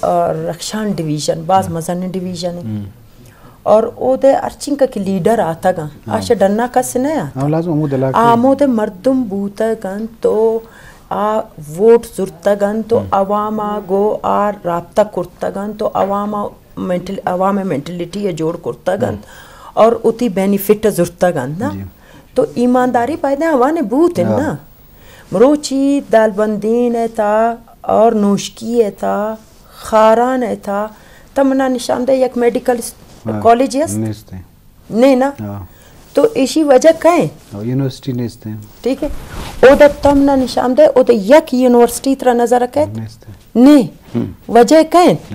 اور رخشان ڈویژن باز مزن ڈویژن ہے۔ اور او دے ارچنگ کہ لیڈر آتگاں، آشا ڈنا کس نہ آتا۔ ہاں، لازم ہمود علاقہ آ ہمود مردم بوتگن تو آ ووٹ زرتگن تو عوام آ گو آ رابطہ کرتگن تو عوام آ مینٹل-، عوام مینٹلٹی جوڑ کرتگن اور اتی بینیفٹ زرتگن نا۔ تو ایمانداری پیدا آوانے بوت نا۔ مروچی دالبندین ءِ تھا اور نوشکی ءِ تھا، خاران ءِ تھا، تمنا نشان دے یک میڈیکل اس-، کالج است؟ نیست ہے۔ نہیں نا؟ تو ایشی وجہ کئے؟ یونیورسٹی نیست ہے۔ ٹھیک ہے۔ او دا تمنا نشان دے، او دا یک یونیورسٹی ترا نظر کئے؟ نیست ہے۔ نہیں۔ وجہ کئے؟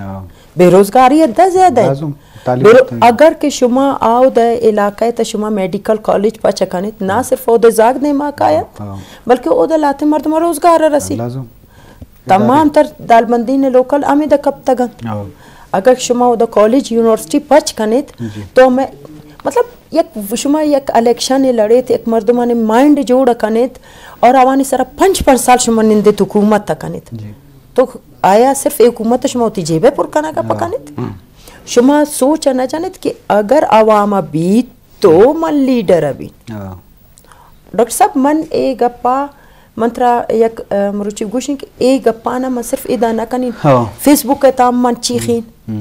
بے روزگاری حد زیادہ ہے۔ لازم۔ تعلیم بے رو-، اگر کہ شما آو دے علاقہ ءِ تھا شما میڈیکل کالج پچ کنیت، نہ صرف او دے زاگ دے ما کایت، بلکہ او دے لاتے مردم روزگار رسی۔ لازم۔ تمام تر دالبندین لوکل ہمیں دا کپتگن۔ اگر شما او دا کالج یونیورسٹی پچ کنیت، تو میں، مطلب، یک شما یک الیکشن لڑیت، یک مردمانی مائنڈ جوڑ کنیت اور آوانی سرا پنچ پنچ سال شما نندیت حکومت کنیت۔ تو آیا صرف اے حکومت شما وتی جیب ءَ پر کنگ ءَ پکنیت؟ شما سوچ ءَ نہ جنیت کہ اگر عوام ءَ بیت تو من لیڈر ءَ بیت۔ ڈاکٹر صاحب، من اے گپا، من ترا یک، ا، مروچی گوشیں کہ اے گپانا من صرف ادا نہ کنیں، فیس بک ءِ تام من چیخیں۔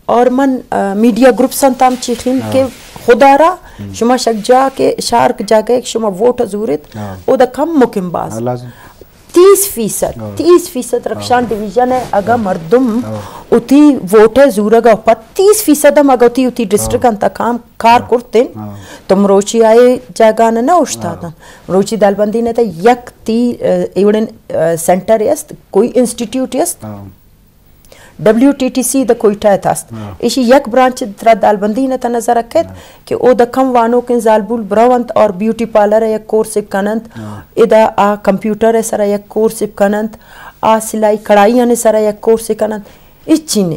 اور من، ا، میڈیا گروپس انت ہم چیخین کہ خدا را شما شک جا کہ شارک جاگہ کہ شما ووٹ زورت، او دا کم مکم باز۔ تیس فیصد، تیس فیصد رخشان ڈویژن ءِ اگا مردم اتی ووٹ زورگا پد تیس فیصد ہم اگا اتی، اتی ڈسٹرکٹ انت کام کار کرتن، تو مروچی آئے جاگہ نہ اوشتاتن۔ مروچی دالبندی نہ تا یک تی، ا، ایوڑن، ا، سینٹر است، کوئی انسٹیٹیوٹ است۔ ڈبلیو ٹی ٹی سی دا کوئٹہ ءَ تست۔ ایشی یک برانچ ترا دالبندی نہ تا نظر کیت کہ او دا کم وانوکیں زالبول برونت اور بیوٹی پارلر ءَ یک کورس کننت، ادا آ کمپیوٹر ءِ سرا یک کورس کننت، آ سلائی کڑائی آنے سرا یک کورس کننت۔ اچی نے۔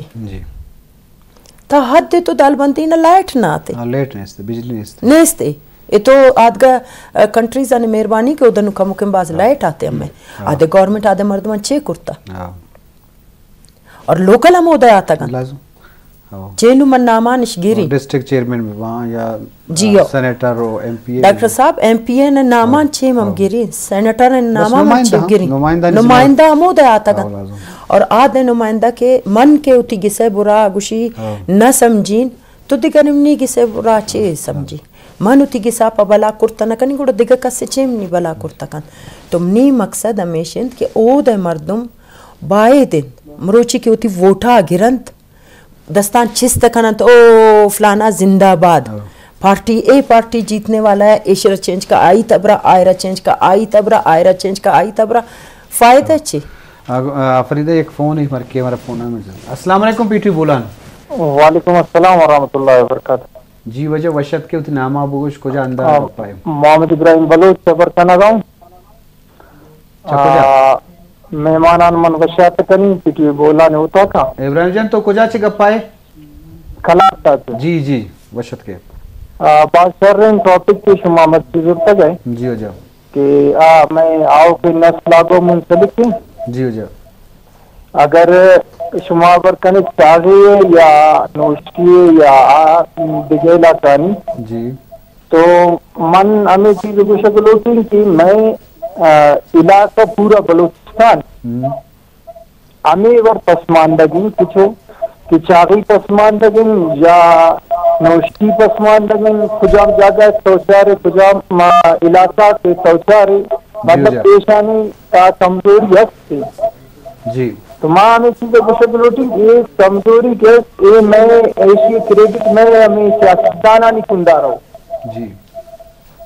تا حد تو دالبندی نہ لائٹ نہ آتے۔ ہاں، لائٹ نیست، بجلی نیست۔ نیستے۔ اے تو آدگا، ا، کنٹریز آنے مہربانی کہ اودنو کم کم باز لائٹ آتے ہمیں۔ آدے گورنمنٹ آدے مردمان چے کرتا؟ اور لوکل ہم اودا آتگن۔ لازم۔ چینو من نامان اش گیری۔ ڈسٹرکٹ چیئرمین بہ باں یا، جی، آ، سینیٹر و ایم پی اے۔ ڈاکٹر صاحب، ایم پی اے نے نامان چیم ہم گیری، سینیٹر نے نامان ہم چیم گیری۔ نمائندہ ہم اودا آتگن۔ اور آ دے نمائندہ کہ من کہ اتی گسے برا گوشی نہ سمجھین، تو دگہ نمنی گسے برا چے سمجھی؟ من اتی گسا پہ بلا کرتا نہ کنی، گڑا دگہ کسے چیم نی بلا کرتا کن۔ تو منی مقصد ہمیش انت کہ اود مردم باید انت مروچی کہ وتی ووٹا گرنت، دستان چست کننت، او فلانا زندہ باد، پارٹی اے پارٹی جیتنے والا ہے، ایشرا چینج کا آئی تبرا، آئرا چینج کا آئی تبرا، آئرا چینج کا آئی تبرا، فائدہ چی؟ آ، آ، فریدہ، یک فون ہے ہمارے کے، ہمارا فون ہے۔ السلام علیکم، پی ٹی وی بولان۔ وعلیکم السلام ورحمۃ اللہ وبرکاتہ۔ جی واجہ، وش اتکے، وتی ناما بگوش، کجا اندا گپا ئے؟ محمد ابراہیم بلوچ، سفر کنگا ہوں۔ چہ کجا؟ آ، مہمانان من وش آتک کنیں، پی ٹی وی بولان ءِ اتاکا۔ ابراہیم جان، تو کجا چہ گپا ئے؟ کلات ءَ چہ۔ جی، جی، وش اتکے۔ آ، باز شریں ٹاپک کہ شما مرچی زرتگ ئے۔ جی واجہ۔ کہ آ مئے آؤکیں نسل ءَ گوں منسلک انت۔ جی واجہ۔ اگر شما ہبر کنیت چاغی ءِ یا نوشکی ءِ یا آ دگہ علاقہانی، جی۔ تو من ہمے چیز گوشگ لوٹیں کہ مئے، آ، علاقہ پورا بلوچستان ہمے وڑ پسماندگ انت کہ چو کہ چاغی پسماندگ انت یا نوشکی پسماندگ انت، کجام جاگہ ءَ توچارے، کجام، آ، علاقہ کہ توچارے، جی مطلب واجہ۔ ایشانی آ کمزوری ہست۔ جی۔ تو ما ہمے چیز ءَ گوشگ لوٹیں کہ اے کمزوری کہ است، اے مئے، ایشی کریڈٹ مئے ہمے سیاستدانانی کنڈا رو۔ جی۔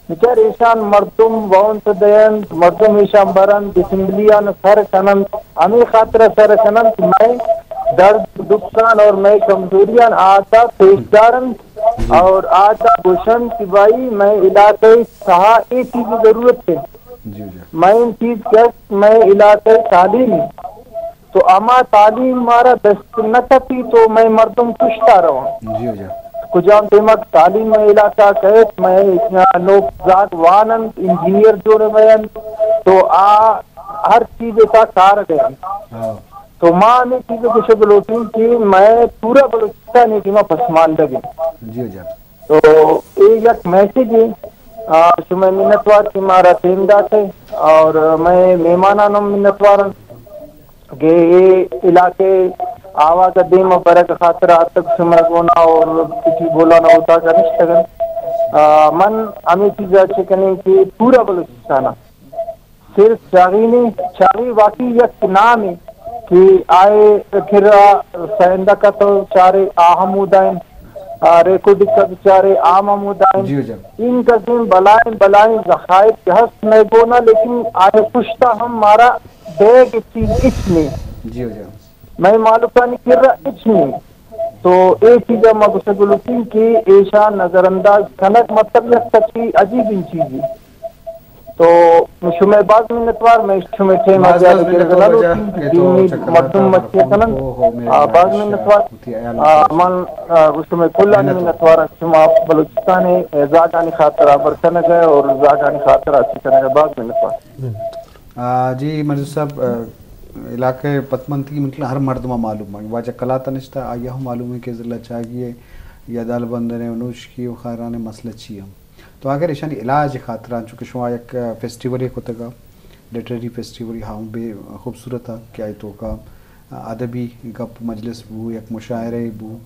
بچار ایشان مردم وونت دینت، مردم ایشان برنت، اسمبلی آن سر کننت، ہمے خاطر سر کننت کہ مئے درد دکھان اور مئے کمزوریان آتا پیش دارنت اور آتا گوشنت کہ بھائی مئے علاقہ تہا اے چیز ضرورت ہے۔ جی، جی۔ مئے چیز کہ است، مئے علاقہ تعلیم۔ تو ہما تعلیم مارا دست نہ کپی تو مئے مردم کشتا رواں۔ جی واجہ۔ کجام ٹیمک تعلیم مئے علاقہ کئیت، مئے نوک زاگ وان انت، انجینئر جوڑ بینت، تو آ ہر چیز تا کار دینت۔ ہاں۔ تو ما ہمے چیز ءَ گوشگ لوٹیں کہ مئے پورا بلوچستان اے ٹیم ءَ پسماندگ اِنت۔ جی جان۔ تو اے یک میسج اے، آ، شمئے منتوار کہ مارا ٹیم داتئے اور مئے مہمانان ہم منتوار اَنت کہ اے علاقہ ءِ آواز ءَ دیم ءَ برگ ءِ خاطر ءَ اتک شمئے گونا اور کچی بولان ءَ اوتاگ ءَ نشتگ اَنت۔ آ، من ہمے چیز ءَ چہ کنیں کہ پورا بلوچستان ءَ صرف چاغی نے، چاغی واقعی یک نامے کہ آئے کرا سائندہ کا تو چارے آ ہمودا اِنت، آ، ریکوڈک کا تو چارے آ ہمودا اِنت۔ جی جان۔ این قسم بلائیں، بلائیں ذخائر کہ ہست مئے گونا، لیکن آئے پشتا ہم مارا بیگ چیز ہچ نے۔ جی جان۔ مئے مالکانی کرا ہچ نے۔ تو اے چیزا ما گوشگ لوٹیں کہ ایشاں نظر انداز کنگ مطلب یک سچی عجیبیں چیزے۔ تو شمئے باز منتوار، مئے شمئے ٹائم ءَ باز زیادہ باز گرگ منتوار نہ واجہ لوٹیں، کہ تو دینی چکر مردم داتا مچے ہمارا کنن۔ فون کو ہو، میرے آ، باز منتوار۔ وتی عیال آ، من، آ، گو شمئے کلانی منت۔ منتوار، شما بلوچستان ءِ زاگانی خاطر ءَ ہبر کنگ ءَ اور زاگانی خاطر ءَ چی کنگ ءَ باز منتوار۔ آ، جی منظور صاحب، آ، علاقہ پتمنتگی من ہر مردم ءَ معلوم ہے، واجہ کلات ءَ نشتہ، آئی ءَ ہم معلوم ہے کہ ضلع چاگی ہے یا دالبندن ہے، نوشکی و خاران ہے، مسئلہ چی ہے۔ تو اگر ایشانی علاج خاطران، چونکہ شما یک فیسٹیولے کتگا، لٹریری فیسٹیول، ہاں بے خوبصورت ہے کہ آئی توکا ادبی گپ مجلس بو، یک مشاعرہ بو،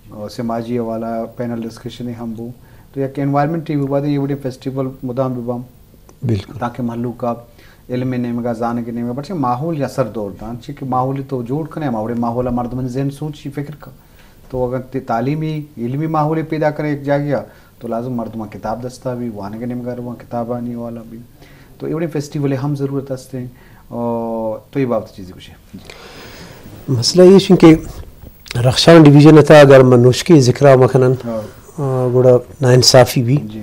اور سماجی حوالہ پینل ڈسکشن ہم بو، تو یک انوائرمنٹ بو، بعد یہ وڑے فیسٹیول مدام ببام۔ بالکل۔ تاکہ مہلوک ءَ علم ءِ نیمگ ءَ، زانگ ءِ نیمگ ءَ، بلکہ ماحول ءَ اثر دور دان، چی کہ ماحول تو جوڑ کنے، ہما وڑے ماحول ءَ مردمانی ذہن سوچی، فکر کا۔ تو اگر تے تعلیمی، علمی ماحول پیدا کرے ایک جاگہ ءَ، تو لازم مردماں کتاب دستا بی، وانگ ءِ نیمگ ءَ رواں، کتابانی حوالہ بی۔ تو ایوڑیں فیسٹیول ہم ضرورت ہستیں، اور تو یہ بابت چیزی کچھ ہے۔ مسئلہ یہ ہے کہ رخشان ڈویژن ءِ تہا اگر من نوشکی ذکر ءَ مکنن، ہاں۔ آ، گڑا ناانصافی بی۔ جی۔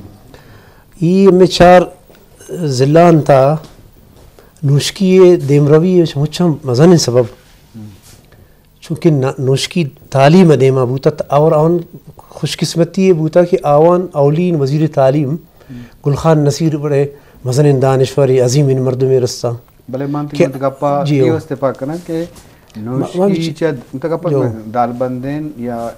ای ہمے چار ضلع انت، نوشکی ءِ دیمروی ءِ مچاں مزنیں سبب۔ ہم۔ چونکہ ن-، نوشکی تعلیم ءِ دیما بوتت اور آوان خوش قسمتی ءَ بوتا کہ آوان اولین وزیر تعلیم ہم۔ گل خان نصیر بڑے مزنیں دانشورے، عظیمیں مردمے رستا۔ بلے من تئی کہ گپا جی، اے ہو۔ واسطے پاک کناں کہ نوشکی ما-، ما چہ، مطلب، جو۔ دالبندین یا، آ،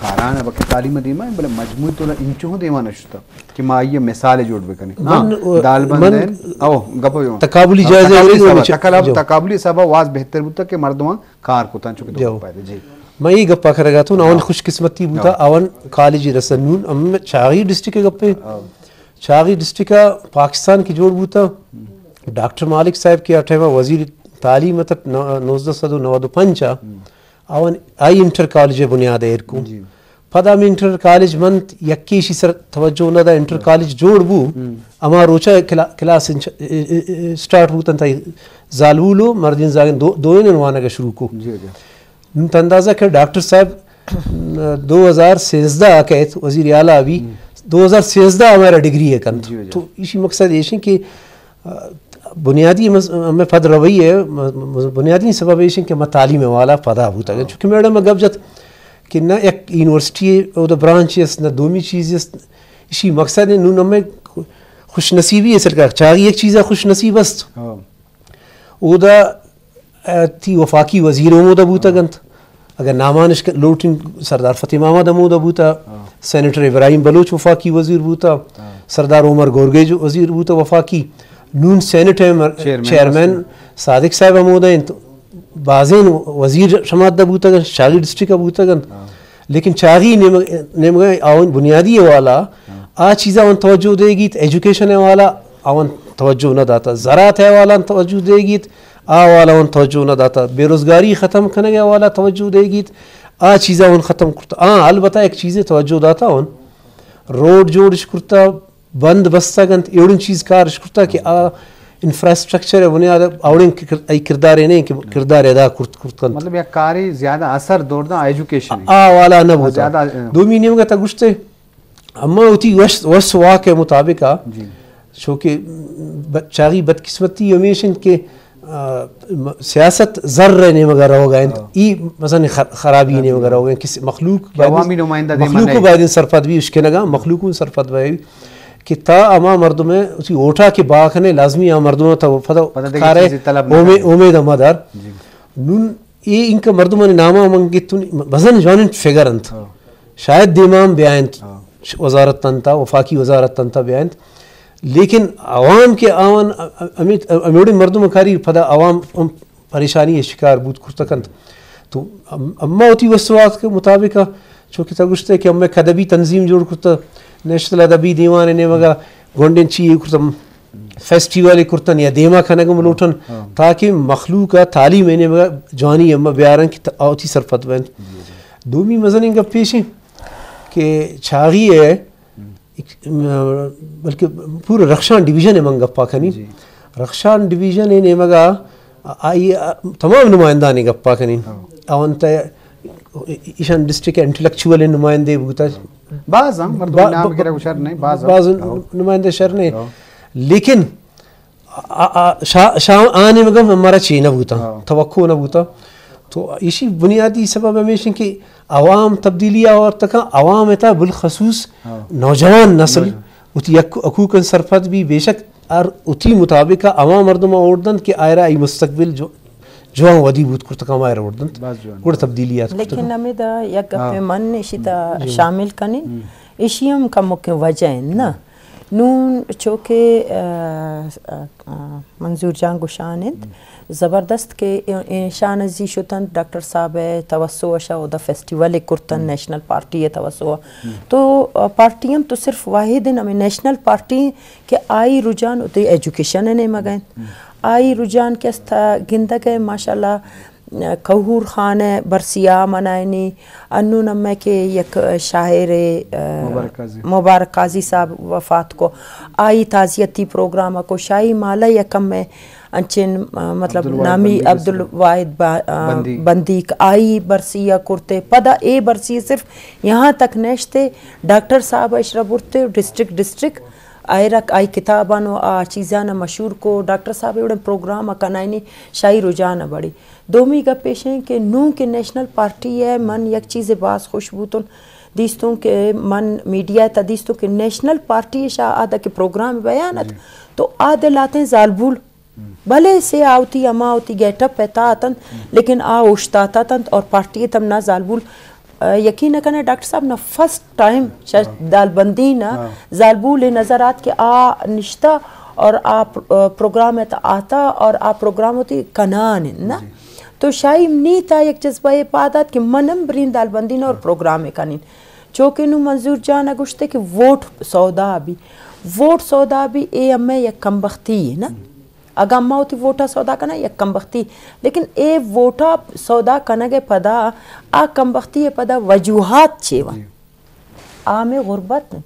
خاران ءَ بلکہ تعلیم ءِ دیما، بلے مجموعی طور انچو دیما نشتا کہ ما آئی ءِ مثال جوڑ بکنیں۔ من، ہاں، آ، دالبندین، من او، گپ جو۔ تقابلی ہاں، جائزہ تقابلی لے، سبا، مچ-، تقابل-، جو۔ تقابلی سبا واز بہتر بوتا کہ مردماں کار کتاں، چونکہ جو۔ تو پائدہ، جی۔ من یہ گپا کرگا تو، آوان ہاں۔ خوش قسمتی بوتا، ہاں۔ آوان کالج رسن نون، ہم چاغی ڈسٹرکٹ گپے۔ ہاں۔ چاغی ڈسٹرکٹ ءَ پاکستان کہ جوڑ بوتا، ڈاکٹر مالک صاحب کہ آ ٹائم ءَ وزیر تعلیم ات، نو-، نوزدہ سد و نود و پنچ ءَ، ہم۔ آوان آئی انٹر کالج ءِ بنیاد ءَ ایر کو۔ جی۔ پدا ہم انٹر کالج منت، یکے ایشی سر توجہ نہ دا، انٹر ہم۔ کالج جوڑ بو، ہم۔ ہما روچ ءَ کلا-، کلاس انچ-، ا-، ا-، ا-، اسٹارٹ بوتن تئی زالبول و مردین زاگن دو-، دوئینن وانگ ءَ شروع کو۔ جی، جی۔ نوں تو اندازہ کن ڈاکٹر صاحب دو ہزار سیزدہ ءَ کئیت وزیر اعلیٰ بی، ہم۔ دو ہزار سیزدہ ءَ ہمارا ڈگری ءَ کنت۔ جی، جی۔ تو ایشی مقصد ایش انت کہ، آ، بنیادی مز-، ہمیں پد روی ہے، م-، م-، بنیادی سبب ایش انت کہ ما تعلیم والا پدا بوتگ۔ ہاں۔ چونکہ میڈم گپ جت کہ نہ یک یونیورسٹی او دا برانچ است، نہ دومی چیز است۔ ایشی مقصد ہے نوں ہمیں خوش نصیبی ہے سرکار۔ چاغی یک چیز خوش نصیب است۔ ہاں۔ اودا، آ، تی وفاقی وزیر ہمودا بوتگ انت۔ اگر نامانش ک-، لوٹیں سردار فتح محمد ہمودا بوتا، ہاں۔ سینیٹر ابراہیم بلوچ وفاقی وزیر بوتا، ہاں۔ سردار عمر گورگیج وزیر بوتا وفاقی۔ نون سینیٹ ءِ مر-، چیئرمین چیئرمین ہست۔ صادق صاحب ہمودا انت۔ بازیں وزیر شمادا بوتگ انت، چاغی ڈسٹرکٹ ءَ بوتگ انت۔ ہاں۔ لیکن چاغی نیمگ، نیمگ ءَ آوان بنیادی حوالہ، ہاں۔ آ چیزا آوان توجہ دے گیت، ایجوکیشن حوالہ آوان توجہ نہ داتا، زراعت حوالہ توجہ دے گیت، آ حوالہ آوان توجہ نہ داتا، بے روزگاری ختم کنگ حوالہ توجہ دے گیت، آ چیزا آوان ختم کرتا۔ ہاں، البتہ ایک چیزے توجہ داتا آوان، روڈ جوڑش کرتا، بند بستگ انت، ایوڑیں چیز کارش کرتا کہ آ انفراسٹرکچر ءِ بنیاد ءَ اوڑیں کہ کر-، ای کردارے نہیں کہ کردار ادا کرت، کرت کنت۔ مطلب یک کاری زیادہ اثر دور داں ایجوکیشن ءَ۔ آ والا نہ بوتا۔ زیادہ، آ، دومی نیمگ ءَ تا گوشتے، اما وتی وش، وش واک ءِ مطابق ءَ، جی۔ چونکہ ب-، چاغی بدقسمتی ہمیش انت کہ، آ، م-، سیاست زر ءِ نیمگ ءَ روگ ءَ انت۔ ہاں۔ ای مثلاً خ-، خرابی ہاں۔ نیمگ ءَ روگ ءَ انت کہ مخلوق کہ باید عوامی نمائندہ دیما مخلوق نہیں۔ باید سرپد بی اشکنگا، مخلوق سرپد بی۔ کہ تا ہما مردم ءَ وتی ووٹا کہ بہا کنے، لازمی آ مردم ءَ تا پدا پدا دگہ کارے چیزے طلب نہ امید، کنے۔ امید ءَ مدار۔ جی۔ نون اے انکہ مردمانی ناماں من گتون، مزن جوانیں فگر انت۔ ہاں۔ شاید دیما ہم بیاینت، ہاں۔ وزارت تنتا، وفاقی وزارت تنتا بیاینت۔ لیکن عوام کہ آوان، ا-، ا-، ہمے، ہمے وڑیں مردم کاری پدا عوام ہم پریشانی شکار بوت کرتکنت۔ تو ہم-، ہما وتی وسواس کے مطابق، چونکہ تا گوشتے کہ ہمیں کدبی تنظیم جوڑ کرتا، نیشنل ادبی دیوان نیمگا گونڈیں چی کرتا، فیسٹیول کرتن یا دیما کنگ ہم لوٹن، ہاں۔ تاکہ مخلوق ء تعلیم ء نیمگا جوانی ہم بیارن کہ ت-، آ وتی سرپد بنت۔ دومی مزنیں گپ ایش انت کہ چاغی ء، بلکہ پورا رخشان ڈویژن ء من گپا کنی۔ جی۔ رخشان ڈویژن ء نیمگا آئی تمام نمائندانی گپا کنی۔ ہاں۔ اونت ایشان ڈسٹرکٹ انٹلیکچوئل نمائندے بوتا۔ باز ہم مردم با-، نام با-، گرگ شر نہیں، باز ہم۔ باز ہاں۔ نمائندے شر نہیں۔ ہاں۔ لیکن آ-، آ-، شا-، شا-، آ نیمگا ہمارا چی نہ بوتا، ہاں۔ توقع نہ بوتا۔ تو ایشی بنیادی سبب ہمیش انت کہ عوام تبدیلی آورتکا، عوام تا بالخصوص ہاں۔ نوجوان نسل نوجوان۔ وتی حق-، حقوقاں سرپد بی، بے شک ہر وتی مطابق ہما مردم اوڑ دنت کہ آئرا ای مستقبل جو-، جوان ودی بوت کرتکا ہما آئرا اوڑ دنت۔ باز جوان۔ گڑا تبدیلی آت کرتکا۔ لیکن ہمیں دا یک گپے ہاں۔ من ایشی تا جی۔ شامل کنیں۔ ہم۔ ایشی ہم کمکیں وجہ انت نا۔ نون چو کہ، آ، آ، آ، منظور جان گوشان انت، ہم۔ زبردست کہ ای-، ایشان زی شتنت، ڈاکٹر صاحب ء توسع ء شا اودا فیسٹیول ء کرتن، ہم۔ نیشنل پارٹی ء توسع ء۔ ہم۔ تو، آ، پارٹی ہم تو صرف واحد انت، ہمیں نیشنل پارٹی کہ آئی رجحان اوتے ایجوکیشن ء نیمگ ء انت۔ ہم۔ آئی رجحان کہ است گندگ ء ماشاءاللہ کہور خان ء برسی ء منائینی، انون ہمے کہ یک شاعر ء، آ، مبارک قاضی۔ مبارک قاضی صاحب وفات کو، آئی تعزیتی پروگرام کو، شاہی مالہ یکم ء انچن، آ، مطلب عبدالواحد نامی بندیک عبدالواحد با-، آ، بندیک۔ بندیک آئی برسی ء کرتے۔ پدا اے برسی صرف یہاں تک نشتے، ڈاکٹر صاحب اشرا برتے ڈسٹرکٹ، ڈسٹرکٹ آئرا آئی کتابان و آ چیزان مشہور کو، ڈاکٹر صاحب ایوڑے پروگرام کنائنی شاہی رجحان بڑی۔ دومی گپ ایش انت کہ نوں کہ نیشنل پارٹی ء من یک چیزے باز خوش بوتن، دیستوں کہ من میڈیا ء تھا دیستوں کہ نیشنل پارٹی ء شا آ دگہ پروگرام بیان ات، جی۔ تو آ دے لاتیں زالبول، ہم۔ بلے سے آ وتی ہما وتی گیٹ اپ ء تھا اتنت، ہم۔ لیکن آ اوشتاتا اتنت اور پارٹی ء تم نہ زالبول، آ، یقین نہ کنے ڈاکٹر صاحب نہ فرسٹ ٹائم شا-، ہاں۔ دالبندی نہ ہاں۔ زالبول ء نظر آت کہ آ نشتہ اور آ پر-، آ، پروگرام ء تھا آتا اور آ پروگرام وتی کنان انت نا۔ جی۔ تو شاہی منی تھا یک جذبہ ء پاد آت کہ من ہم برین دالبندی نہ اور ہاں۔ پروگرام ء کنین۔ چونکہ نوں منظور جان ء گوشتے کہ ووٹ سودا بی، ووٹ سودا بی، اے ہمیں یک کمبختی ہے نا۔ ہم۔ اگاں ما وتی ووٹا سودا کناں یک کمبختی، لیکن اے ووٹا سودا کنگ ء پدا، آ کمبختی ء پدا وجوہات چے وان؟ جی۔ آ ہمیں غربت انت،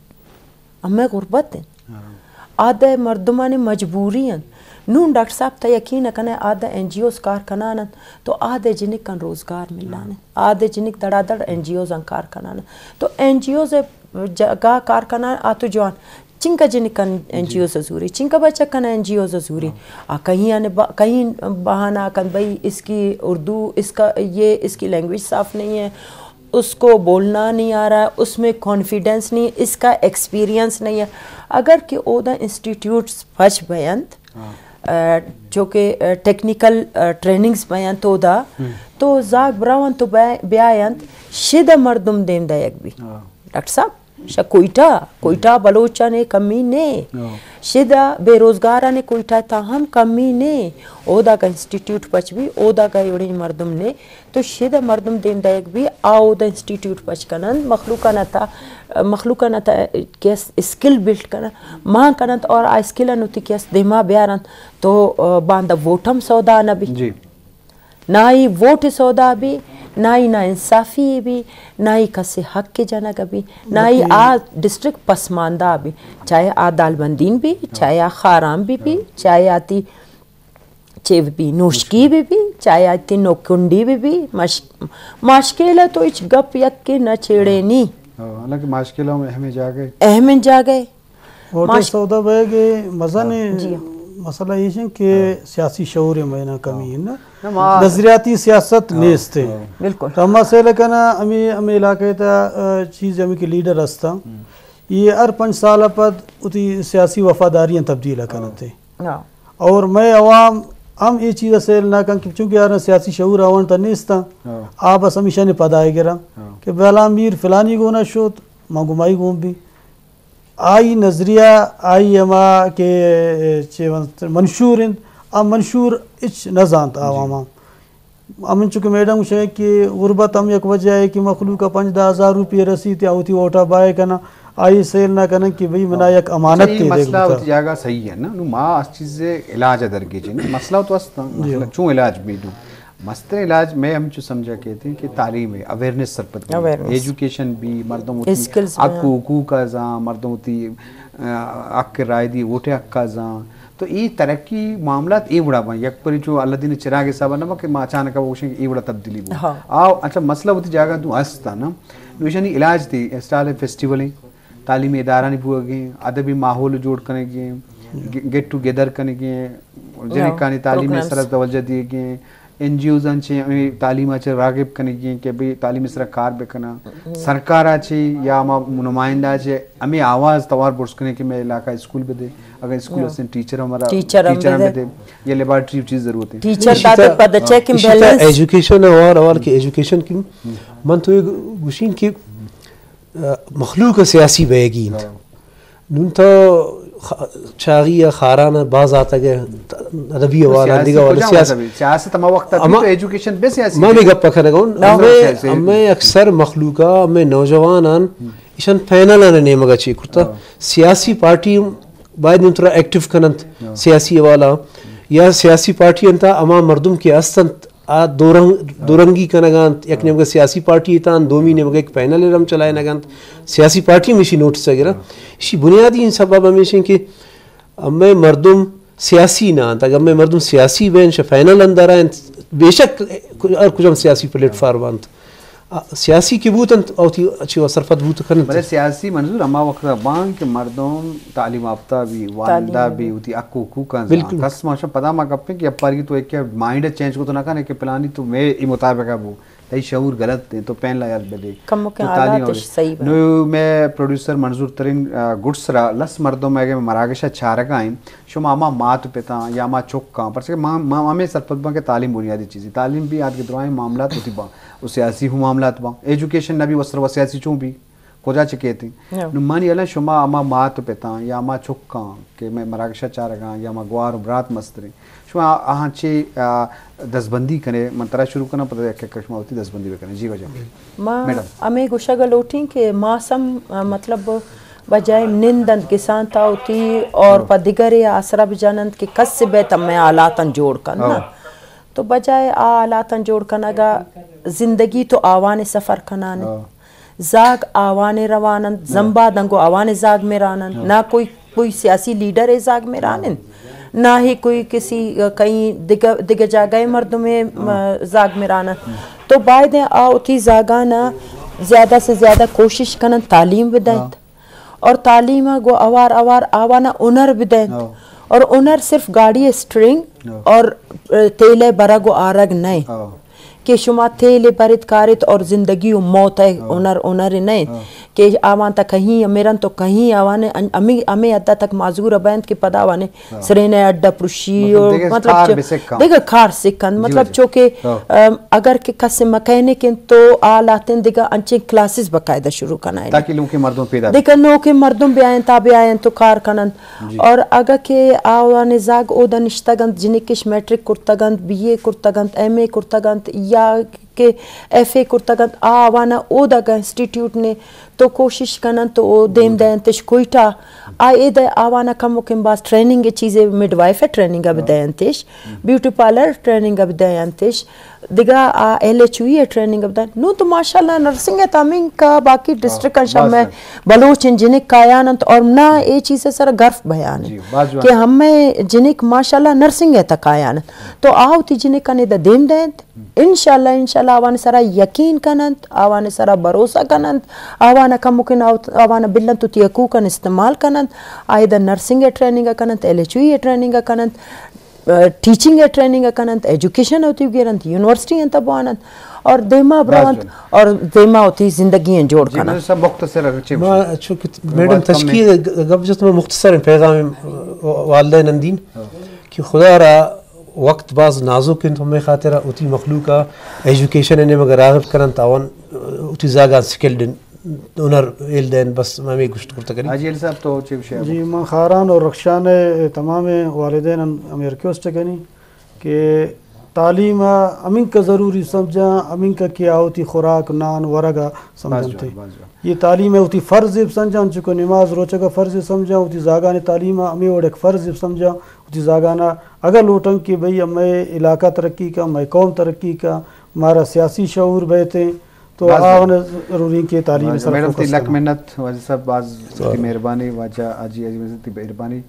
ہمیں غربت انت۔ ہاں۔ آ دے مردمانی مجبوری انت۔ نون ڈاکٹر صاحب تہ یقین کنے آ دے این جی اوز کار کنان انت، تو آ دے جنکان روزگار ملان انت۔ ہاں۔ آ دے جنک دڑا دڑ این جی اوز ان کار کنان انت۔ تو این جی اوز جگہ کار کنان آ تو جوان۔ چنکا جنکان این جی اوز زوری، چنکا بچکان این جی اوز زوری۔ ہاں۔ آ کہیں آنے با-، کہیں بہانہ کن بھئی اس کی اردو، اس کا یہ، اس کی لینگویج صاف نہیں ہے، اس کو بولنا نہیں آ رہا ہے، اس میں کانفیڈنس نہیں ہے، اس کا ایکسپیرینس نہیں ہے۔ اگر کہ اودا انسٹیٹیوٹس پچ بینت، ہاں۔ آ، جو کہ، آ، ٹیکنیکل، آ، ٹریننگز بینت اودا، ہم۔ تو زاگ براونت تو بیا-، بیاینت، شد مردم دیم دایگ بی۔ ہاں۔ ڈاکٹر صاحب، شہ کوئٹہ، کوئٹہ بلوچانے کمی نے۔ ہاں۔ شدا بے روزگارانے کوئٹہ تا ہم کمی نے۔ اودا کا انسٹیٹیوٹ پچ بی، اودا کا ایوڑیں مردم نے۔ تو شدا مردم دیم دایگ بی، آ اودا انسٹیٹیوٹ پچ کنن، مخلوقانا تا، مخلوقانا تا کس اسکل بلڈ کنن، مان کنن اور آ اسکل انو تی کس دیما بیارن، تو، آ، باندا ووٹم سودا نہ بی۔ جی۔ نہ ای ووٹ سودا بی، نہ ای نا انصافی بی، نہ ای کسے حق جنگ بی، نہ ای آ ڈسٹرکٹ پسماندہ بی، چاہے آ دالبندین بی، چاہے آ خاران بی بی، چاہے آ تی چیو بی نوشکی بی بی، چاہے آ تی نوکنڈی بی بی، ماش-، ماشکیلا تو ہچ گپ یک کے نہ چھیڑے نی۔ ہاں، حالانکہ ماشکیلا ہم اہم جاگہ۔ اہم جاگہ۔ ووٹ ماش- سودا بیگ ء مزن جی۔ مسئلہ ایش انت کہ ہاں۔ سیاسی شعور ء مینا کمی ہاں۔ انت۔ نہ، ما- نظریاتی سیاست ہاں، نیست۔ ہاں۔ بالکل۔ تو ہما سیل کنا ہمیں، ہمیں علاقے تا، آ، چیز ہمیں کہ لیڈر ہستا۔ ہم۔ یہ ہر پنچ سال پد اتی سیاسی وفاداریاں تبدیل ہاں۔ کنتے۔ ہاں۔ اور میں عوام ہم اے چیز ءَ سیل نہ کن کہ چونکہ آرا سیاسی شعور آوان تہ نیستاں، ہاں۔ آ بس ہمیشانی پدا ءَ گراں، ہاں۔ کہ بہلام میر فلانی گونا شوت، ما گمائی گون بی۔ آئی نظریہ، آئی ہما کہ چے ون-، منشور انت، آ منشور ہچ نہ زانت عوام ءَ۔ ہمنچو کہ میڈم گوشگ کہ غربت ہم یک وجہ ہے کہ مخلوق ءَ پنچ دہ ہزار روپیہ رسیت یا وتی ووٹ ءَ بائے کناں، آئی سیل نہ کنن کہ بھئی منا یک امانت اچھا، اے تے دیگ مسئلہ بوتا۔ وتی جاگہ صحیح ہے نا، نو ما اس چیز علاج ءَ درگیجیں، مسئلہ تو است، جی۔ مسئلہ چون علاج بیدوں؟ مستریں علاج میں ہمچو سمجھا کہتے ہیں کہ تعلیم ہے، اویئرنس سرپد بی، اویئرنس۔ ایجوکیشن بی، مردم وتی اسکلز حق بی۔ و حقوق ءَ زان، مردم وتی، آ، حق رائے دی، ووٹ حق ءَ زان۔ تو اے ترقی معاملات اے وڑا بن، یک پری چو اللہ دین چراغ حساب نہ بن کہ ما اچانک ءَ گوشیں کہ اے وڑا تبدیلی بو۔ ہاں۔ آ، اچھا، مسئلہ وتی جاگہ تو ہستا نا، نو ایشانی علاج تے اسٹال فیسٹیول ہیں، تعلیمی ادارہ نی بوگیں، ادبی ماحول جوڑ کنگیں، گ-، گیٹ ٹو گیدر کنگیں، جنکانی تعلیم ءِ سرا توجہ دیگیں، این جی اوز آں چہ ہمے تعلیم ءَ چہ راغب کنگی ایں کہ بھئی تعلیم ءِ سرا کار بکناں۔ سرکار ءَ چہ یا ہما نمائندہ ءَ چہ ہمے آواز توار برز کنیں کہ مئے علاقہ ءَ اسکول بدے، اگر اسکول ہستیں ٹیچر ہمارا ٹیچر ہم ٹیچر ہم بدے۔ بدے، یا لیبارٹری چیز ضرورت ہے۔ ٹیچر اسی داتے طرح، پد چیک اسی طرح بیلنس۔ ایجوکیشن ءِ حوال، حوال کہ ایجوکیشن کی من تو یہ گوشین کہ مخلوق سیاسی بئیگی انت۔ ہاں۔ نون تو خ-، چاغی ءَ خاران ءَ باز آتگ ءَ ادبی حوالہ، سیاسی دگہ حوالہ، کجام سیاسی۔ مذہبی؟ سیاست ہما وقت ءَ بیت اما-، تو ایجوکیشن بے سیاسی ما بیت۔ ہمے گپ ءَ کنگ ءَ اوں۔ نو۔ ہمے، سیاسی۔ ہمے اکثر مخلوق ءَ، ہمے نوجوانان ہم۔ ایشان پینل ءَ نیمگ ءَ چی کرتا۔ ہاں۔ سیاسی پارٹی باید نون ترا ایکٹیو کننت، ہاں۔ سیاسی حوالہ یا سیاسی پارٹی انت ہما مردم کہ ہست انت آ دورنگ، دورنگی کنگ ءَ انت، یک نیمگے سیاسی پارٹی تان، دومی نیمگے یک پینل ہم چلائینگ ءَ انت۔ سیاسی پارٹی ہمیشی نوٹس ءَ گراں۔ ایشی بنیادی سبب ہمیش انت کہ ہمے مردم سیاسی نہ انت۔ اگر ہمے مردم سیاسی بین، شہ پینل اندر انت، بے شک ہر کجام سیاسی پلیٹ فارم انت۔ آ، سیاسی کہ بوت انت، او تی اچھی و سرپد بوت کننت۔ بلے سیاسی منظور ہما وقت ءَ باں کہ مردم تعلیم یافتہ بی، وانندہ بی، وتی حق و حقوقاں زان۔ بالکل۔ کس ما شہ پدا ما گپیں کہ اپاری تو ایک مائنڈ چینج کو تو نہ کنے کہ پلانی تو میں ای مطابقہ بو۔ تئی شعور غلط ہیں، تو پین لا یاد بدے۔ کمکیں تو تعلیم حالاتش صحیح بنت۔ نو میں پروڈیوسر منظور ترین، آ، گڈ سرا لس مردم اگے مراگش ءَ چارگا ہیں، شما ہما مات پتاں یا ہما چکاں، پرچہ کہ ما، ما ہمیں سرپد باں کہ تعلیم بنیادی چیزیں۔ تعلیم بھی آتکہ درائیں معاملات ہوتی باں، و سیاسی ہوں معاملات باں۔ ایجوکیشن نہ بھی وسر و سیاسی چون بھی، کجا چہ کیت ہیں؟ نو۔ نو منی الان شما ہما مات پتاں یا ہما چکاں کہ میں مراگش ءَ چارگاں یا ہما گوار و برات مستریں، شما آہاں چے، آ، دزبندی کنے؟ من ترا شروع کناں، پدا یک یک شما وتی دزبندی بکنے۔ جی واجہ۔ ما میڈم۔ ہمے گوشگ ءَ لوٹیں کہ ماس ہم، آ، مطلب بجائے نند انت گسان تا وتی اور پہ دگرے آسرا بجننت کہ کس بیت ہمے حالاتاں جوڑ کن نا۔ تو بجائے آ حالاتاں جوڑ کنگ ءَ زندگی تو آوانے سفر کنانے۔ زاگ آوانے روان انت، زمباداں گوں آوانے زاگ میران انت، نہ کوئی، کوئی سیاسی لیڈر ءِ زاگ میران انت، نہ ہی کوئی کسی، آ، کہیں دگہ، دگہ جاگہ ءِ مردم ءِ، آ، زاگ میران انت۔ تو باید انت آ وتی زاگاں ءَ زیادہ سے زیادہ کوشش کننت تعلیم بدنت اور تعلیم ءَ گوں اوار اوار آوانا ہنر بدنت۔ اور ہنر صرف گاڑی اسٹرنگ اور، آ، تیل ءِ برگ و آرگ نہ انت۔ کہ شما تیل برت کارت اور زندگی و موت ءِ ہنر، ہنر نہ انت کہ آوان تا کہیں مرن تو کہیں آوان ہمیں، ہمیں حد تک معذور بینت کہ پدا آوان سرین اڈا پروشی مطلب اور دگہ مطلب کار چو-، بسکن۔ دگہ کار سکن۔ مطلب چو کہ، ام، اگر کہ کس مکینک انت تو آ لاتن دگہ انچیں کلاسز باقاعدہ شروع کنائیں۔ تاکہ نوکیں مردم پیدا دگہ نوکیں مردم بیائیں تا بیائیں تو کار کنن۔ اور اگہ کہ آوان زاگ اودا نشتگ انت، جنکش میٹرک کرتگ انت، بی اے کرتگ انت، ایم اے کرتگ انت یا کہ ایف اے کرتگ انت، آ آوان اودا گا انسٹیٹیوٹ نے تو کوشش کنن تو او دیم دینتش کوئٹہ۔ آ اے دے آوان کمکن باز ٹریننگ چیزے، مڈ وائف ٹریننگ اب دینتش، بیوٹی پارلر ٹریننگ اب دینتش۔ دگہ آ ایل ایچ وی ءِ ٹریننگ ءَ بدن۔ نوں تو ماشاءاللہ نرسنگ ءِ تہ ہمینکا باقی ڈسٹرکٹ شہ مئے بلوچ جنک کایان انت اور نہ اے چیز ءِ سرا گرف بیان انت کہ ہمے جنک ماشاءاللہ نرسنگ ءِ تہ کایان انت۔ تو آ وتی جنکانی دہ دیم دینت۔ انشاءاللہ، انشاءاللہ آوانی سرا یقین کننت، آوانی سرا بھروسہ کننت، آوان کمکن آوان بلنت وتی حقوقاں استعمال کننت، آئی دہ نرسنگ ءِ ٹریننگ ءَ کننت، ایل ایچ وی ءِ ٹریننگ ءَ کننت۔ ٹیچنگ ءِ ٹریننگ ءَ کننت، ایجوکیشن ءَ وتی گرنت، یونیورسٹی انت بواننت اور دیما برونت اور دیما وتی زندگی ءَ جوڑ کننت۔ مختصر۔ ما چونکہ میڈم تشکیل گپ جت، ما مختصر پیغام والدین اندیم کہ خدا را وقت باز نازک انت، ہمے خاطر ء وتی مخلوق ء ایجوکیشن ء نیمگ ء راغب کننت، آوان وتی زاگاں سکلڈ انت، ہنر ہیل دینت، بس ہمے گوشت کرتگ کنی۔ حاجی علی صاحب، تو چے گوشے؟ جی، من خاران اور رخشان ء تمام والدین ہم ریکویسٹ کنی کہ تعلیم ء ہمینکہ ضروری سمجھاں، ہمینکہ کہ آ وتی خوراک، نان، ورگ ء سمجھنت۔ باز جوان، باز جوان۔ یہ تعلیم ء وتی فرض ء سمجھاں، چونکہ نماز روچگ ء فرض ء سمجھاں، وتی زاگان تعلیم ء ہمے وڑ یک فرض ء سمجھاں۔ وتی زاگانا اگاں لوٹن کہ بھئی مئے علاقہ ترقی کا، مئے قوم ترقی کا، مارا سیاسی شعور بیتیں، تو باز آ جوان۔ ضروری کہ تعلیم باز سر جوان۔ میڈم، فوکس تئی لک کرنا۔ منت واجہ صاحب، باز تئی مہربانی، واجہ حاجی عزیز تئی مہربانی۔